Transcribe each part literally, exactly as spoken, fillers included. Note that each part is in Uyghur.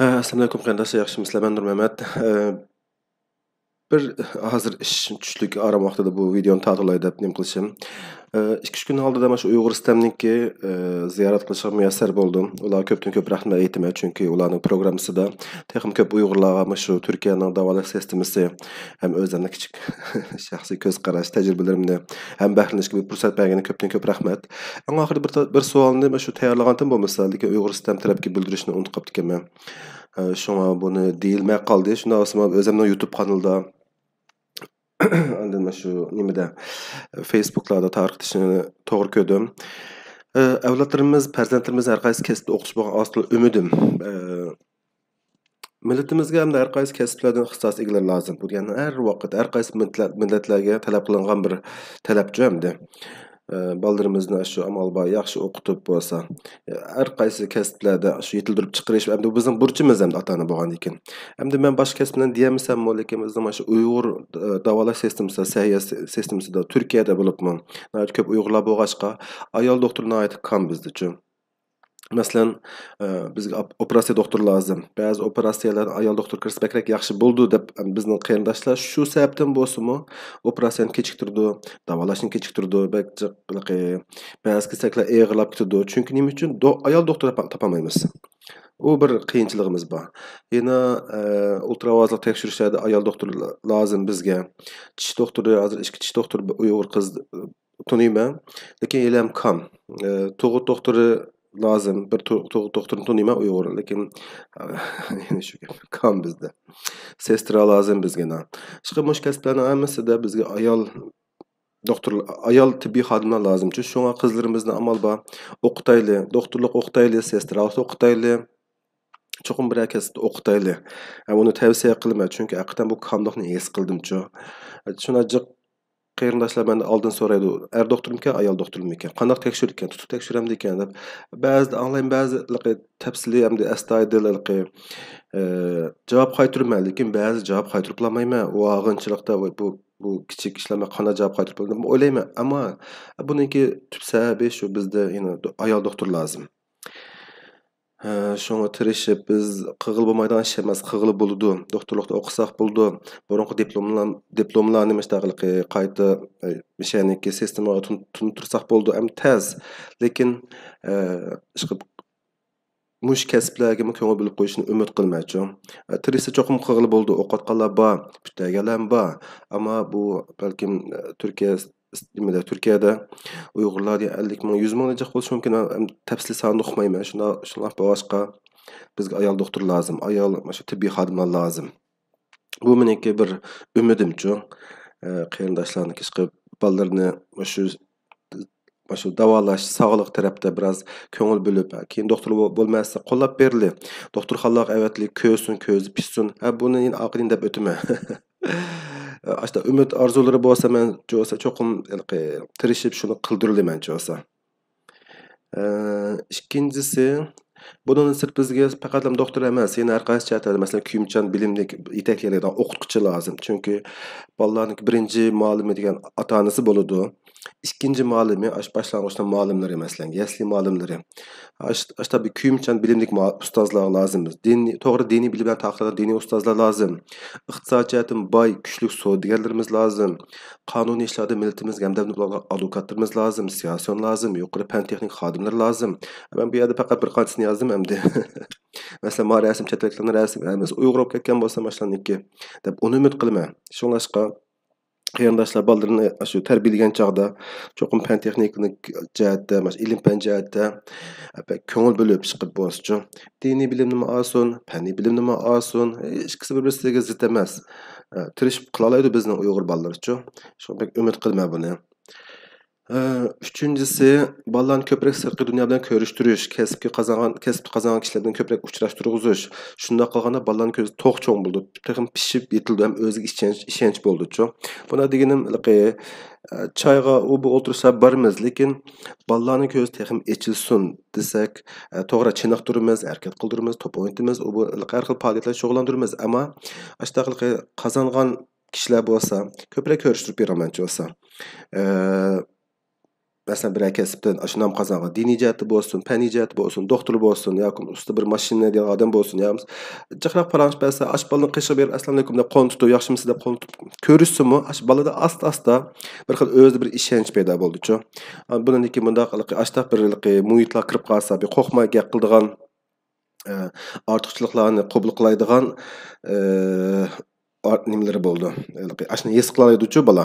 ئەسسالامۇئەلەيكۇم قېرىنداشلار، ياخشىمۇسىلەر؟ مەن نۇرمەمەت. ئە، بىر ھازىر ئىش چۈشلۈك ئارام ۋاقتىدا بۇ ۋىدېونى تارتىۋالاي دەپ نېمە قىلىشىم. ئە، ئىككى ئۈچ كۈن ئالدىدا مانا شۇ ئۇيغۇر سىستېمنىڭكى، ئە، زىيارەت قىلىشىغا مۇيەسسەر بولدۇم. ئۇلارغا كۆپتىن كۆپ رەھمەت ئېيتىمەن، چۈنكى ئۇلارنىڭ پروگراممىسىدا تېخىمۇ كۆپ ئۇيغۇرلارغا مانا شۇ تۈركىيەنىڭ داۋالاش سىستېمىسى ھەم ئۆزۈمنىڭ كىچىك شەخسىي كۆز قاراش تەجرىبىلىرىمنى ھەم بەھرىلىنىشكە بىر پۇرسەت بەرگىنىگە كۆپتىن كۆپ رەھمەت. ئەڭ ئاخىرىدا بىر تا-، بىر سوئالنى مانا شۇ تەييارلىغانتىم بولمىسا، لېكىن ئۇيغۇر سىستېم تەرەپكە بىلدۈرۈشنى ئۇنتۇپ قاپتىكەنمەن. ئە، شۇڭا بۇنى دېيىلمەي قالدى. شۇنداق بولسىمۇ ئۆزۈمنىڭ يۇتۇب قانىلىدا، ئاندىن مانا شۇ نېمىدە، فېيسبۇكلاردا تارقىتىشنى توغرا كۆردۈم. ئە، ئەۋلادلىرىمىز، پەرزەنتلىرىمىز ھەر قايسى كەسىپتە ئوقۇتۇش بولغان ئاز تولا ئۈمىدىم. ئە، مىللىتىمىزگە ئەمدى ھەر قايسى كەسىپلەردىن ئىختىساس ئىگىلىرى لازىم. بۇ دېگەن ھەر ۋاقىت، ھەر قايسى مىللەت-، مىللەتلەرگە تەلەپ قىلىنغان بىر تەلەپچۇ ئەمدى. ئە، بالىلىرىمىزنى شۇ ئامال بار ياخشى ئوقۇتۇپ بولسا، ھەر قايسى كەسىپلەردە شۇ يېتىلدۈرۈپ چىقىرىش ئەمدى بىزنىڭ بۇرچىمىز ئەمدى ئاتا-ئانا بولغاندىن كېيىن. ئەمدى مەن باشقا كەسىپلەرنى دېيەلمىسەممۇ، لېكىن بىزنىڭ مانا شۇ ئۇيغۇر، ئە، داۋالاش سىستېمىسىدا، سەھىيە سىستېمىسىدا تۈركىيەدە بولۇپمۇ ناھايىتى كۆپ ئۇيغۇرلار بولغاچقا، ئايال دوختۇر ناھايىتى كام بىزدىچۇ. مەسىلەن، ئە، بىزگە ئاپ-، ئوپېراتسىيە دوختۇرى لازىم. بەزى ئوپېراتسىيەلەردە ئايال دوختۇر كىرسە بەكرەك ياخشى بولىدۇ دەپ، ئەم، بىزنىڭ قېرىنداشلار شۇ سەۋەبتىن بولسىمۇ ئوپېراتسىيەنى كېچىكتۈرىدۇ، داۋالاشنى كېچىكتۈرىدۇ، بەك جىق-، بەزى كېسەكلەر ئېغىرلاپ كېتىدۇ. چۈنكى نېمە ئۈچۈن؟ دو-، ئايال دوختۇر تاپا-، تاپالمايمىز. ئۇ بىر قىيىنچىلىقىمىز بار. يەنە، ئە، ئۇلترا ئاۋازلىق تەكشۈرۈشلەردە ئايال دوختۇر لا-، لازىم بىزگە. چىش دوختۇرى، ھازىر ئىككى چىش دوختۇرى بىر ئۇيغۇر قىز تونۇيمەن. لېكىن ھېلىھەم كام. ئە، تۇغۇت دوختۇرى لازىم. بىر تۇ-، تۇغۇت دوختۇرىنى تونۇيمەن ئۇيغۇر. لېكىن، يەنە شۇ گەپ. كام بىزدە. سېسترا لازىم بىزگە. ئىشقىلىپ مۇشۇ كەسىپلەرنىڭ ھەممىسىدە بىزگە ئايال دوختۇر، ئايال تېببىي خادىملار لازىمچۇ. شۇڭا قىزلىرىمىزنى ئامال بار ئوقۇتايلى، دوختۇرلۇق ئوقۇتايلى، سېسترالىق ئوقۇتايلى. چوقۇم بىرەر كەسىپتە ئوقۇتايلى. ھەم ئۇنى تەۋسىيە قىلىمەن، چۈنكى ھەقىقەتەن بۇ كاملىقنى ھېس قىلدىمچۇ. شۇنداق جىق قېرىنداشلار مەندىن ئالدىن سورايدۇ، ئەر دوختۇرمىكەن، ئايال دوختۇرمىكەن، قانداق تەكشۈرىدىكەن، تۇتۇپ تەكشۈرەمدىكەن دەپ. بەزىدە ئاڭلايمەن، بەزى ھېلىقى تەپسىلىي ئەمدى ئەستايىدىل ھېلىقى، ئە، جاۋاب قايتۇرىمەن، لېكىن بەزى جاۋاب قايتۇرۇپلالمايمەن. ئۇ ئاغىنچىلىقتا بۇ، بۇ كىچىك ئىشلار مەن قانداق جاۋاب قايتۇرۇپ بولدۇم ئويلايمەن. ئەمما بۇنىڭكى تۈپ سەۋەبى شۇ، بىزدە يەنە ئايال دوختۇر لازىم. ھە، شۇڭا تىرىشىپ بىز قىلغىلى بولمايدىغان ئىش ئەمەس، قىلغىلى بولىدۇ. دوختۇرلۇقتا ئوقۇساق بولىدۇ. بۇرۇنقى دىپلوملار-، دىپلوملارنى مۇشۇنداق قايتا، ئە، مىشەنىكى سىستېمىغا تون-، تونۇتتۇرساق بولىدۇ. ئەمدى تەس. لېكىن، ئە، ئىشقىلىپ مۇشۇ كەسىپلەرگىمۇ كۆڭۈل بۆلۈپ قويۇشىنى ئۈمىد قىلىمەنچۇ. ئە، تىرىشسا چوقۇم قىلغىلى بولىدۇ. ئوقۇۋاتقانلار بار، پۈتتۈرگەنلەرمۇ بار. ئەمما بۇ بەلكىم، ئە، تۈركىيە نېمىدە، تۈركىيەدە ئۇيغۇرلار دېگەن ئەللىك مىڭ، يۈز مىڭدىن جىق بولۇشى مۇمكىن. ئەم، تەپسىلىي سانىنى ئۇقمايمەن. شۇنداق، شۇنداق بولغاچقا، بىزگە ئايال دوختۇر لازىم، ئايال مۇشۇ تېببىي خادىملار لازىم. بۇ مېنىڭكى بىر ئۈمىدىمچۇ. ئە، قېرىنداشلارنىڭكى ئىشقىلىپ بالىلىرىنى مۇشۇ، مۇشۇ داۋالاش، ساغلىق تەرەپتە بىراز كۆڭۈل بۆلۈپ، كېيىن دوختۇر بو-، بولماسا قوللاپ بېرىلى. دوختۇرخانىلارغا ئەۋەتىلى، كۆرسۇن، كۆزى پىشسۇن. ھە، بۇنى يەنە ئارقىدىن دەپ ئۆتىمەن. ئاشۇنداق ئۈمىد ئارزۇلىرى بولسا، مەن جوسا چوقۇم ھېلىقى تىرىشىپ شۇنى قىلدۇرىلى مەن جوسا. ئە، ئىككىنچىسى، بۇنىڭدىن سىرت بىزگە پەقەتلا دوختۇر ئەمەس، يەنە ھەر قايسى جەھەتلەردە، مەسىلەن، كۆيۈمچان بىلىملىك، يېتەكلەيدىغان ئوقۇتقۇچى لازىم. چۈنكى بالىلارنىڭ بىرىنچى مۇئەللىمى دېگەن ئاتا-ئانىسى بولىدۇ. ئىككىنچى مۇئەللىمى ئاشۇ باشلانغۇچنىڭ مۇئەللىملىرى، مەسىلەن، يەسلى مۇئەللىملىرى. ئاش-، ئاشۇنداق بىر كۆيۈمچان بىلىملىك مۇئە-، ئۇستازلار لازىم. دىنىي، توغرا دىنىي بىلىم بىلەن تارقىتىدىغان دىنىي ئۇستازلار لازىم. ئىقتىسادىي جەھەتتىن باي، كۈچلۈك سودىگەرلىرىمىز لازىم. قانۇنىي ئىشلاردا مىللىتىمىزگە ھەمدەم بولىدىغان ئادۋوكاتلىرىمىز لازىم، سىياسىيون لازىم، يۇقىرى پەن تېخنىكا خادىملىرى لازىم. مەن بۇ يەردە پەقەت بىر قانچىسىنى يازدىم ئەمدى. مەسىلەن، ما رەسىم، چەت ئەللىكلەرنىڭ رەسىمى، ھەممىسى ئۇيغۇر بولۇپ كەتكەن بولسا ماشۇلارنىڭكى دەپ ئۇنى ئۈمىد قىلىمەن. شۇڭلاشقا قېرىنداشلار بالىلىرىنى شۇ تەربىيەلىگەن چاغدا چوقۇم پەن تېخنىكىلىق جەھەتتە، مانا شۇ ئىلىم پەن جەھەتتە بەك كۆڭۈل بۆلۈپ ئىشقىلىپ بولسىچۇ. دىنىي بىلىمنىمۇ ئالسۇن، پەننىي بىلىمنىمۇ ئالسۇن، ھېچ ئىككىسى بىر-، بىرسىگە زىت ئەمەس. تىرىشىپ قىلالايدۇ بىزنىڭ ئۇيغۇر بالىلىرىچۇ. شۇڭا بەك ئۈمىد قىلىمەن بۇنى. ئۈچىنچىسى، بالىلارنى كۆپرەك سىرتقى دۇنيا بىلەن كۆرۈشتۈرۈش، كەسىپكە قازانغان، كەسىپتە قازانغان كىشىلەر بىلەن كۆپرەك ئۇچراشتۇرغۇزۇش. شۇنداق قىلغاندا بالىلارنىڭ كۆزى توق چوڭ بولىدۇ، تېخىمۇ پىشىپ يېتىلىدۇ ھەم ئۆزىگە ئىشەنچ، ئىشەنچ بولىدۇچۇ. بۇنى دېگىنىم، ھېلىقى، ئە، چايغا ئۇ بۇ ئولتۇرۇشلار بارىمىز، لېكىن بالىلارنىڭ كۆزى تېخىمۇ ئېچىلسۇن دېسەك، ئە، توغرا چېنىقتۇرىمىز، ھەرىكەت قىلدۇرىمىز، توپ ئوينىتىمىز، ئۇ بۇ ھېلىقى ھەر خىل پائالىيەتلەر شۇغۇللاندۇرىمىز. ئەمما ئاشۇنداق ھېلىقى قازانغان كىشىلەر بولسا كۆپرەك كۆرۈشتۈرۈپ بېرىڭ مەنچە بولسا. ئە، مەسىلەن، بىرەر كەسىپتىن ئاشۇ نام قازانغان، دىنىي جەھەتتە بولسۇن، پەننىي جەھەتتە بولسۇن، دوختۇر بولسۇن ياكى ئۇستا بىر ماشىنا ھەيدەيدىغان ئادەم بولسۇن، يا بولمىسا جىقراق پاراڭلىشىپ بەرسە، ئاشۇ بالىنىڭ قېشىغا بېرىپ، «ئەسسالامۇئەلەيكۇم» دەپ قولنى تۇتۇپ، «ياخشىمۇسىز؟» دەپ قولنى تۇتۇپ كۆرۈشسىمۇ، ئاشۇ بالىدا ئاستا-ئاستا بىر خىل ئۆزىدە بىر ئىشەنچ پەيدا بولىدۇچۇ. بۇنىڭدىن كېيىن بۇنداق ھېلىقى ئاشتاق بىر ھېلىقى مۇھىتلار كىرىپ قالسا، بىر قورقماي گەپ قىلىدىغان، ئە، ئارتۇقچىلىقلارنى قوبۇل قىلالايدىغان، ئە، ئار-، نېمىلىرى بولىدۇ. ھېلىقى ئاشۇنى ھېس قىلالايدۇچۇ بالا.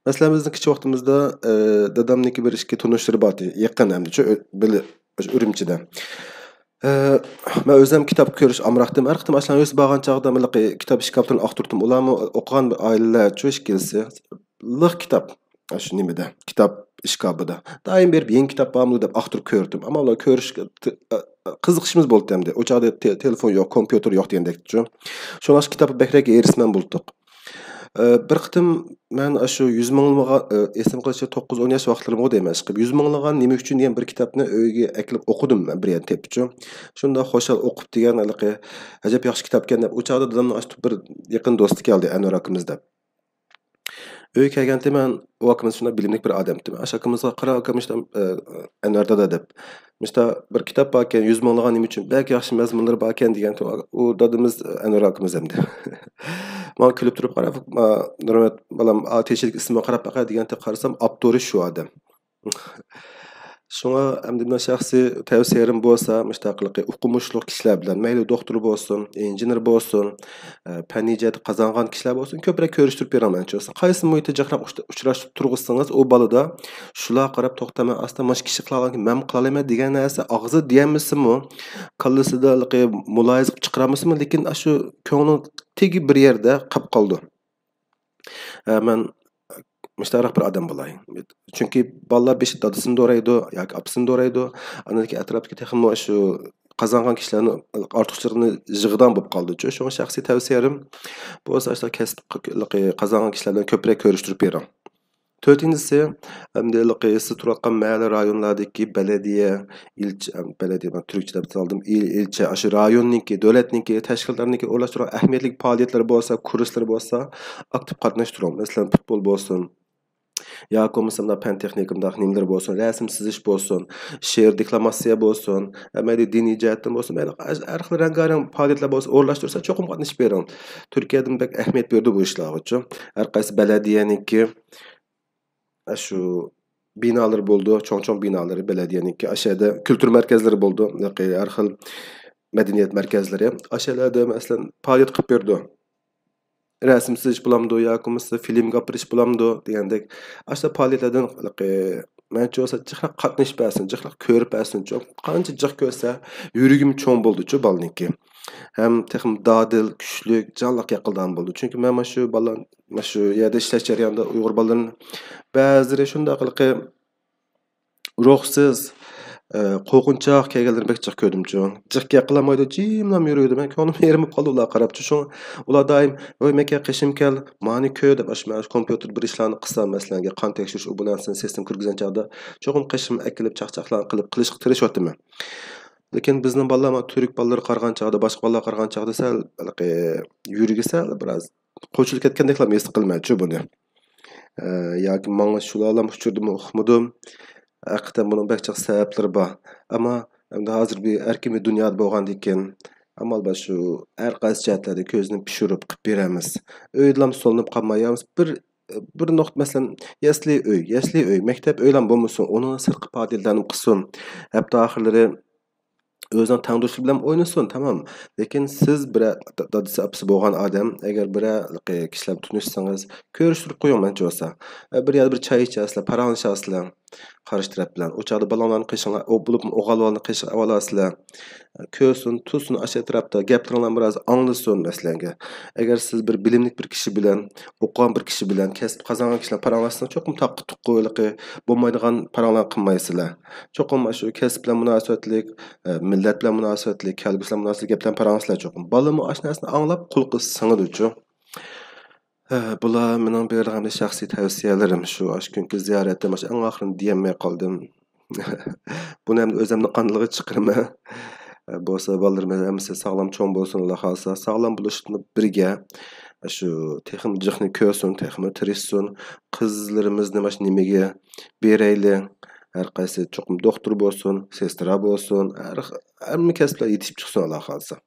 مەسىلەن، بىزنىڭ كىچىك ۋاقتىمىزدا، ئە، دادامنىڭكى بىر ئىككى تونۇشلىرى بار ئىدى. يېقىن ئەمدىچۇ، ئۆ-، بىللە ئاشۇ ئۈرۈمچىدە. ئە، مەن ئۆزۈم كىتاب كۆرۈش ئامراقتىم. ھەر قېتىم ئاشۇلارنىڭ ئۆيىسىگە بارغان چاغدا ھېلىقى كىتاب ئىشكاپتىن ئاختۇرتتۇم. ئۇلارمۇ ئوقۇغان بىر ئائىلىلەرچۇ ئىككىلىسى. لىق كىتاب. ئاشۇ نېمىدە، كىتاب ئىشكاپىدا. دائىم بېرىپ، «يېڭى كىتاب بارمۇ؟» دەپ ئاختۇرۇپ كۆرۈتتۈم. ئەمما ئۇلار كۆرۈشكە ت-، ئە، ئە، قىزىقىشىمىز بولدى ئەمدى. ئۇ چاغدا تې-، تېلېفون يوق، كومپيۇتېر يوق دېگەندەكچۇ. شۇڭلاشقا كىتابقا بەكرەك ھېرىسمەن بولدۇق. ئە، بىر قېتىم مەن ئاشۇ يۈز مىڭلىمىغا، ئە، ئېسىمگە كېلىشىچە توققۇز، ئون ياش ۋاقىتلىرىمغۇ دەيمەن، ئىشقىلىپ، «يۈز مىڭلىغان نېمە ئۈچۈن؟» دېگەن بىر كىتابنى ئۆيگە ئەكېلىپ ئوقۇدۇم مەن بىر يەردە تېپىپچۇ. شۇنداق خۇشال ئوقۇپ دېگەن ھېلىقى، «ئەجەب ياخشى كىتابكەن» دەپ، ئۇ چاغدا دادامنىڭ ئاشۇ بىر يېقىن دوستى كەلدى، ئەنۋەر ئاكىمىز دەپ. ئۆيگە كەلگەنتى مەن، ئۇ ئاكىمىز شۇنداق بىلىملىك بىر ئادەمتى. مەن ئاشۇ ئاكىمىزغا، «قارا ئاكا، مۇشتا، ئە، ئەنۋەر دادا» دەپ، «مۇشتا بىر كىتاب باركەن، يۈز مىڭلىغان نېمە ئۈچۈن؟ بەك ياخشى مەزمۇنلىرى باركەن» دېگەنتى ئۇ دادىمىز، ئەنۋەر ئاكىمىز ئەمدى. ماڭا كۈلۈپ تۇرۇپ قاراپ، «نۇرمەت بالام، ئا، تېشىدىكى ئىسمىغا قاراپ باقە» دېگەنتى، قارىسام ئاپتورى شۇ ئادەم. شۇڭا ئەمدى مېنىڭ شەخسىي تەۋسىيەم بولسا، مۇشتاقلىقى ئوقۇمۇشلۇق كىشىلەر بىلەن، مەيلى دوختۇر بولسۇن، ئىنژېنېر بولسۇن، ئە، پەننىي جەھەتتە قازانغان كىشىلەر بولسۇن، كۆپرەك كۆرۈشتۈرۈپ بېرىڭ مەنچە. قايسى مۇھىتتا جىقراق ئۇچ-، ئۇچراشتۇرۇپ تۇرغۇزسىڭىز، ئۇ بالىدا شۇلارغا قاراپ توختىماي، ئاستا مانا شۇ كىشى قىلالىغانكەن، مەنمۇ قىلالايمەن دېگەن نەرسە ئاغزىدا دېيەلمىسىمۇ، كاللىسىدا ھېلىقى مۇلاھىزە قىلىپ چىقىرالمىسىمۇ، لېكىن ئاشۇ كۆڭلىنىڭ تېگى بىر يەردە قاپ قالىدۇ. ھە، مەن مۇشتاقراق بىر ئادەم بولاي. چۈنكى بالىلار بېشى دادىسىنى دورايدۇ ياكى ئاپىسىنى دورايدۇ. ئاندىن كېيىن ئەتراپتىكى تېخىمۇ شۇ قازانغان كىشىلەرنىڭ ئارتۇقچىلىقىنى يىغىدىغان بولۇپ قالىدۇچۇ. شۇڭا شەخسىي تەۋسىيەم بولسا، ئاشۇنداق كەسىپ قازانغان كىشىلەر بىلەن كۆپرەك كۆرۈشتۈرۈپ بېرىڭ. تۆتىنچىسى، ئەمدى ھېلىقى سىز تۇرۇۋاتقان مەھەللە، رايونلاردىكى بەلەدىيە، ئىلچە، بەلەدىيە، مەن تۈركچە دەپ سالدىم، ئىل-، ئىلچە، ئاشۇ رايوننىڭكى، دۆلەتنىڭكى، تەشكىلاتلارنىڭكى ئورۇنلاشتۇرغان ئەھمىيەتلىك پائالىيەتلىرى بولسا، كۇرسلىرى بولسا، ئاكتىپ قاتناشتۇرۇڭ. مەسىلەن، پۇتبول بولسۇن، ياكى بولمىسا مۇنداق پەن تېخنىكا مۇنداق نېمىلىرى بولسۇن، رەسىم سىزىش بولسۇن، شېئىر دېكلاماتسىيە بولسۇن، مەيلى دىنىي جەھەتتىن بولسۇن، مەيلى ھەر خىل رەڭگارەڭ پائالىيەتلەر بولسا، ئورۇنلاشتۇرسا، چوقۇم قاتنىشىپ بېرىڭ. تۈركىيەدىمۇ بەك ئەھمىيەت بېرىدۇ بۇ ئىشلارغىچۇ. ھەر قايسى بەلەدىيەنىڭكى ئاشۇ بىنالىرى بولىدۇ، چوڭ-چوڭ بىنالىرى بەلەدىيەنىڭكى، ئاشۇ يەردە كۈلتۈر مەركەزلىرى بولىدۇ، ھەر خىل مەدەنىيەت مەركەزلىرى، ئاشۇ يەرلەردە، مەسىلەن، پائالىيەت قىلىپ بېرىدۇ. رەسىم سىزىش بولامدۇ ياكى بولمىسا فىلىمگە ئاپىرىش بولامدۇ دېگەندەك، ئاشۇنداق پائالىيەتلەردىن، مەنچە بولسا، جىقراق قاتنىشىپ بەرسۇن، جىقراق كۆرۈپ بەرسۇنچۇ. قانچە جىق كۆرسە، يۈرىكىمۇ چوڭ بولىدۇچۇ بالىنىڭكى. ھەم تېخىمۇ دادىل، كۈچلۈك، جانلىق ياقىلدىغان بولىدۇ. چۈنكى مەن مانا شۇ بالا، مانا شۇ يەردە ئىشلەش جەريانىدا ئۇيغۇر بالىلىرىنى بەزىلىرى شۇنداق ھېلىقى روھسىز، ئە، قورقۇنچاق كەلگەنلىرىنى بەك جىق كۆردۈمچۇ. جىق گەپ قىلالمايدۇ، جىملا يۈرىدۇ. مەن كۆڭلۈم يېرىم بولۇپ قالدى ئۇلارغا قاراپچۇ. شۇڭا ئۇلار دائىم، «ۋاي، مەكە قېشىم كەل، مانى كۆر» دەپ، ئاشۇ مەن ئاشۇ كومپيۇتېردا بىر ئىشلارنى قىلسام، مەسىلەن، قان تەكشۈرۈش ئوبۇلانسىنى سىستېما كىرگۈزگەن چاغدا چوقۇم قېشىمغا ئەكېلىپ، چاقچاقلارنى قىلىپ، قىلىشقا تىرىشىۋاتىمەن. لېكىن بىزنىڭ بالىلار، مانا، تۈرك بالىلىرىغا قارىغان چاغدا، باشقا بالىلارغا قارىغان چاغدا سەل، ھېلىقى، يۈرىكى سەل بىراز قوچۇلۇپ كەتكەندەكلا ھېس قىلىمەنچۇ بۇنى. ئە، ياكى ماڭا شۇلارلا ئۇچرىدىمۇ ئۇقمىدىم. ھەقىقەتەن بۇنىڭ بەك جىق سەۋەبلىرى بار. ئەمما ئەمدى ھازىر بىر ئەركىن بىر دۇنيادا بولغاندىكىن، ئامال بار شۇ ھەر قايسى جەھەتلەردە كۆزىنى پىشۇرۇپ قىلىپ بېرەمىز. ئۆيدىلا سولىنىپ قالماي، يا بىر، بىر نۇقتا، مەسىلەن، يەسلى ئۆي، يەسلى ئۆي، مەكتەپ ئۆيلەم بولمىسۇن، ئۇنىڭ سىرتقى پائالىيەتلەرنى قىلسۇن. ھەپتە ئاخىرلىرى ئۆزىنىڭ تەڭدوشلىرى بىلەن ئوينىسۇن، تامام. لېكىن سىز بىرەر دا-، دادىسى، ئاپىسى بولغان ئادەم، ئەگەر بىرەر كىشىلەر بىلەن تونۇشسىڭىز، كۆرۈشتۈرۈپ قويۇڭ، مەنچە بولسا. بىر يەردە بىر چاي ئىچەرسىلەر، پاراڭلىشارسىلەر قارشى تەرەپ بىلەن. ئۇ چاغدا بالىڭلارنى قېشىڭلار، ئۇ بولۇپمۇ ئوغۇل بالىنى قېشىغا ئاۋالارسىلەر. كۆرسۇن، تۇرسۇن ئاشۇ ئەتراپتا، گەپلىرىڭلارنى بىراز ئاڭلىسۇن، مەسىلەنگە. ئەگەر سىز بىر بىلىملىك بىر كىشى بىلەن، ئوقۇغان بىر كىشى بىلەن، كەسىپ قازانغان كىشى بىلەن پاراڭلاشسىڭىز، چوقۇم تاققا تۇققا ھېلىقى بولمايدىغان پاراڭلارنى قىلمايسىلەر. چوقۇم ئاشۇ كەسىپ بىلەن مۇناسىۋەتلىك، ئە، مىللەت بىلەن مۇناسىۋەتلىك، كەلگۈسى بىلەن مۇناسىۋەتلىك گەپلەرنى پاراڭلىسىلەر چوقۇم. بالىمۇ ئاشۇ نەرسىنى ئاڭلاپ قۇلىقىغا سىڭىدۇچۇ. ئە، بۇلار مېنىڭ بېرىدىغان شەخسىي تەۋسىيەلىرىم. شۇ ئاشۇ كۈنكى زىيارەتتىن باشقا ئەڭ ئاخىرىنى دېيەلمەي قالدىم. بۇنى ئەمدى ئۆزۈمنىڭ قانىلىغا چىقىرىمەن. ئە، بولسا بالىلىرىمىز ھەممىسى ساغلام چوڭ بولسۇن، ئاللا خالىسا. ساغلام بولۇشتىن بىرگە، شۇ تېخىمۇ جىقنى كۆرسۇن، تېخىمۇ تىرىشسۇن. قىزلىرىمىزنى مانا شۇ نېمىگە بېرەيلى، ھەر قايسى چوقۇم دوختۇر بولسۇن، سېسترا بولسۇن، ھەر، ھەممە كەسىپلەر يېتىشىپ چىقسۇن، ئاللا خالىسا.